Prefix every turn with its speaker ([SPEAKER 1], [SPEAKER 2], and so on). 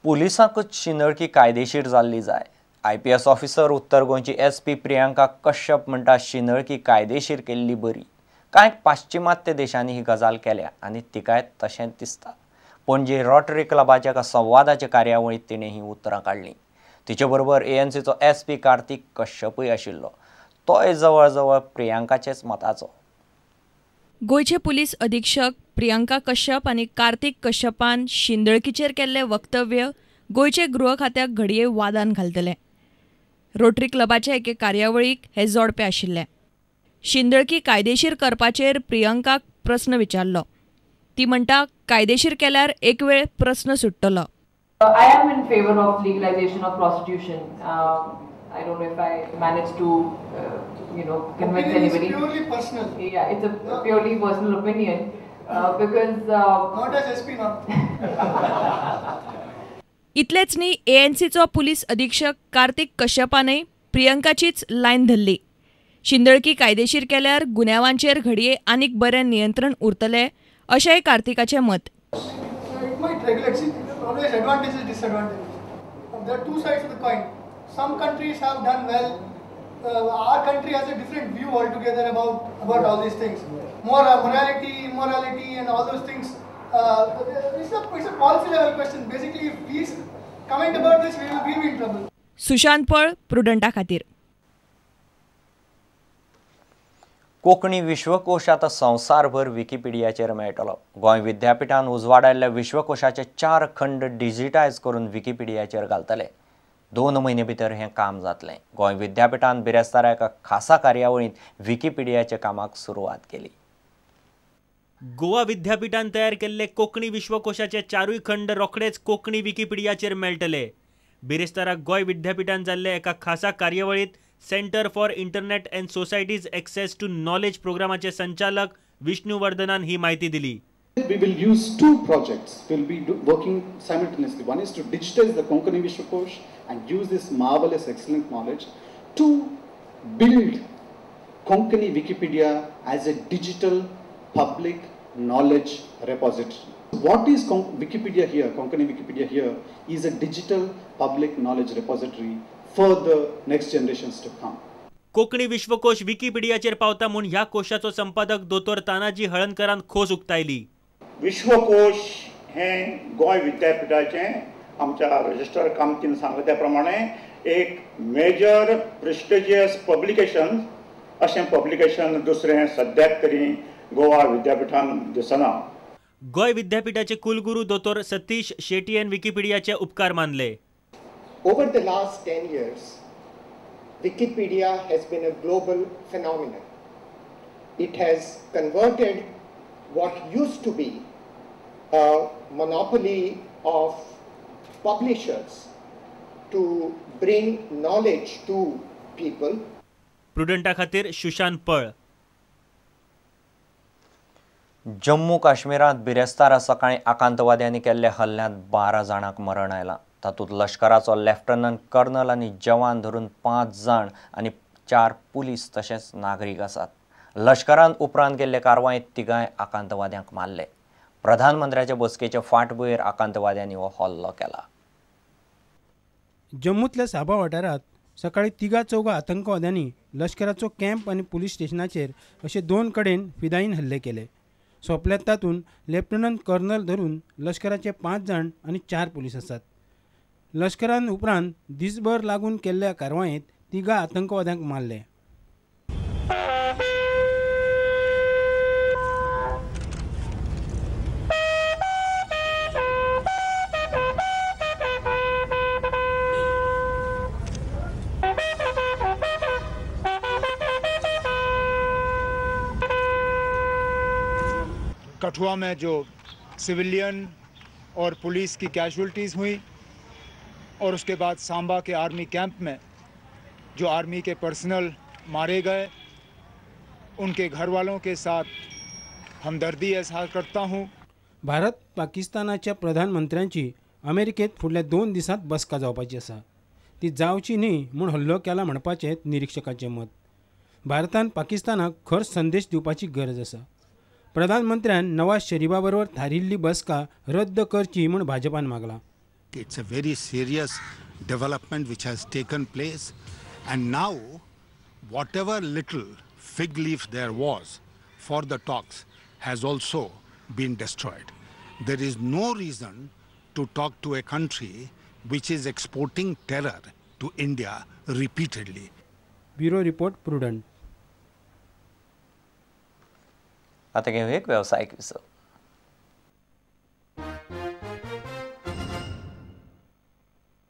[SPEAKER 1] पुलिसांकूच शिंदळकी कायदेशीर जाल्ली जाय. IPS officer उत्तर गोंयची SP Priyanka Kashyap म्हणटा शिंदळकी कायदेशीर केल्ली बरी. कांय पाश्चिमात्य देशांनी ही गजाल केल्या आनी तिकाय तशेंच दिसता. पणजे रोटरी क्लबाच्या एका संवादाच्या कार्यावळींत तिणें ही उतरां काडलीं. तिचे बरोबर एएनसीचो SP Kartik कश्यपूय आशिल्लो. तोय जवळ जवळ प्रियांकाचेच मताचो.
[SPEAKER 2] गोंयचे पुलीस अधीक्षक प्रियांका कश्यप आनी कार्तिक कश्यपान शिंदळकीचेर केल्लें वक्तव्य गोंयचे गृह खात्याक घडये वादान घालतलें. रोटरी क्लबाचे एके कार्यावळीक हे जोडपे आशिल्ले. शिंदळकी कायदेशीर करपाचेर प्रियंकाक प्रस्न विचारलो. ती म्हणटा कायदेशीर केल्यार एक वेळ प्रस्न सुट्टलो.
[SPEAKER 3] I am in favor of legalization of prostitution. I don't know if I managed to, convince anybody.
[SPEAKER 4] It's purely personal.
[SPEAKER 3] Yeah, it's a purely personal opinion because
[SPEAKER 4] not as SP not.
[SPEAKER 2] इतलेच न्ही, एएनसीचो police अधीक्षक Kartik कश्यपानय प्रियंकाचीच line धरली. शिंदळकी कायदेशीर केल्यार गुन्यांवांचेर घडये आनीक बरें नियंत्रण उरतलें अशेंय कार्तिकाचें मत.
[SPEAKER 4] It might regulate. See, always advantages, disadvantages. There are two sides of the coin. Some countries have done well. Our country has a different view altogether about all these things. More morality, immorality, and all those things. It's a policy level question. Basically, if we comment about this, we will be in trouble.
[SPEAKER 2] Sushant पळ, प्रुडंटा खातीर.
[SPEAKER 1] कोंकणी विश्वकोश आतां संवसारभर विकिपिडियाचेर मेळटलो. गोंय विद्यापिठान उजवाडायल्ल्या विश्वकोशाचे 4 खंड digitise करून विकिपिडियाचेर घालतले. 2 म्हयने भितर हें काम जातलें. गोंय विद्यापिठान बिरेस्तारा एका खासा कार्यावळींत विकिपिडियाच्या कामाक सुरवात केली.
[SPEAKER 5] गोवा विद्यापिठान तयार केल्ले कोंकणी विश्वकोशाचे 4 खंड रोखडेच कोंकणी विकिपिडियाचेर मेळटले. बिरेस्तारा गोंय विद्यापिठान जाल्ले एका खासा कार्यावळींत centre for internet and societies access to knowledge प्रोग्रामाचे संचालक विष्णुवर्धनान ही माहिती दिली.
[SPEAKER 6] We will use 2 projects. We will be working simultaneously. One is to digitize the Konkani Vishwakosh and use this marvelous, excellent knowledge to build Konkani Wikipedia as a digital public knowledge repository. What is Wikipedia here? Konkani Wikipedia here is a digital public knowledge repository for the next generations to come.
[SPEAKER 5] Konkani विश्वकोश विकिपीडियाचेर पावता म्हूण ह्या कोशाचो संपादक दोतोर तानाजी हळणकरान खोस उक्तायली.
[SPEAKER 7] विश्वकोश हें गोंय विद्यापिठाचें आमच्या रजिस्ट्रार कामतीन सांगलें त्या प्रमाणे एक मेजर प्रेस्टिजियस पब्लिकेशन. अशें पब्लिकेशन दुसरें सद्याक तरी गोवा विद्यापिठान दिसना.
[SPEAKER 5] गोंय विद्यापिठाचे कुलगुरू दोतोर सतीश शेट्टीन विकिपीडियाचे उपकार मानले.
[SPEAKER 8] Over the last 10 years, Wikipedia has been a global phenomenon. It has converted what used to be a monopoly of publishers to bring knowledge to people.
[SPEAKER 5] प्रुडंटा खातीर सुशांत पळ.
[SPEAKER 1] जम्मू काश्मीरांत बिरेस्तारा सकाळीं आकांतवाद्यांनी केल्ल्या हल्ल्यांत 12 जाणांक मरण आयलां. तातूंत लश्कराचो लेफ्टनंट कर्नल आनी जवान धरून 5 जाण आनी 4 पुलीस तशेंच नागरीक आसात. लश्करान उपरांत केल्ले कारवायेंत तिगांय आकांतवाद्यांक मारले. प्रधानमंत्र्याच्या बसकेचे फाटभुंयेर आकांतवाद्यांनी हो हल्लो केला.
[SPEAKER 9] जम्मूतल्या साबा वाठारांत सकाळी 3-4 आतंकवाद्यांनी लश्कराचो कॅम्प आनी पुलीस स्टेशनाचेर अशे 2 कडेन फिदाईन हल्ले केले. सोंपल्यात तातूंत लेफ्टनंट कर्नल धरून लश्कराचे 5 जाण आनी 4 पुलीस आसात. लश्करान उपरांत दिसभर लागून केल्ल्या कारवायेंत 3 आतंकवाद्यांक मारले.
[SPEAKER 10] कठुआ में जो सिविलियन और पुलिस की कैजुअल्टीज़ हुई और उसके बाद सांबा के आर्मी कैंप में जो आर्मी के पर्सनल मारे गए, उनके घर वालों के साथ हमदर्दी इजहार करता हूँ.
[SPEAKER 9] भारत पाकिस्तानाच्या प्रधानमंत्र्यांची अमेरिकेत फुडल्या 2 दिसांत बसका जावपाची आसा. ती जावची न्ही म्हूण हल्लो केला म्हणपाचें निरिक्षकांचें मत. भारतान पाकिस्तानाक खर संदेश दिवपाची गरज आसा. प्रधानमंत्र्यान नवाज शरीफा बरोबर थारिल्ली बसका रद्द करची म्हूण भाजपान मागलां.
[SPEAKER 11] It's a very serious development which has taken place, and now whatever little fig leaf there was for the talks has also been destroyed. There is no reason to talk to a country which is exporting terror to India repeatedly.
[SPEAKER 9] Bureau report, Prudent.
[SPEAKER 1] आता घेऊ एक व्यावसायिक विसव.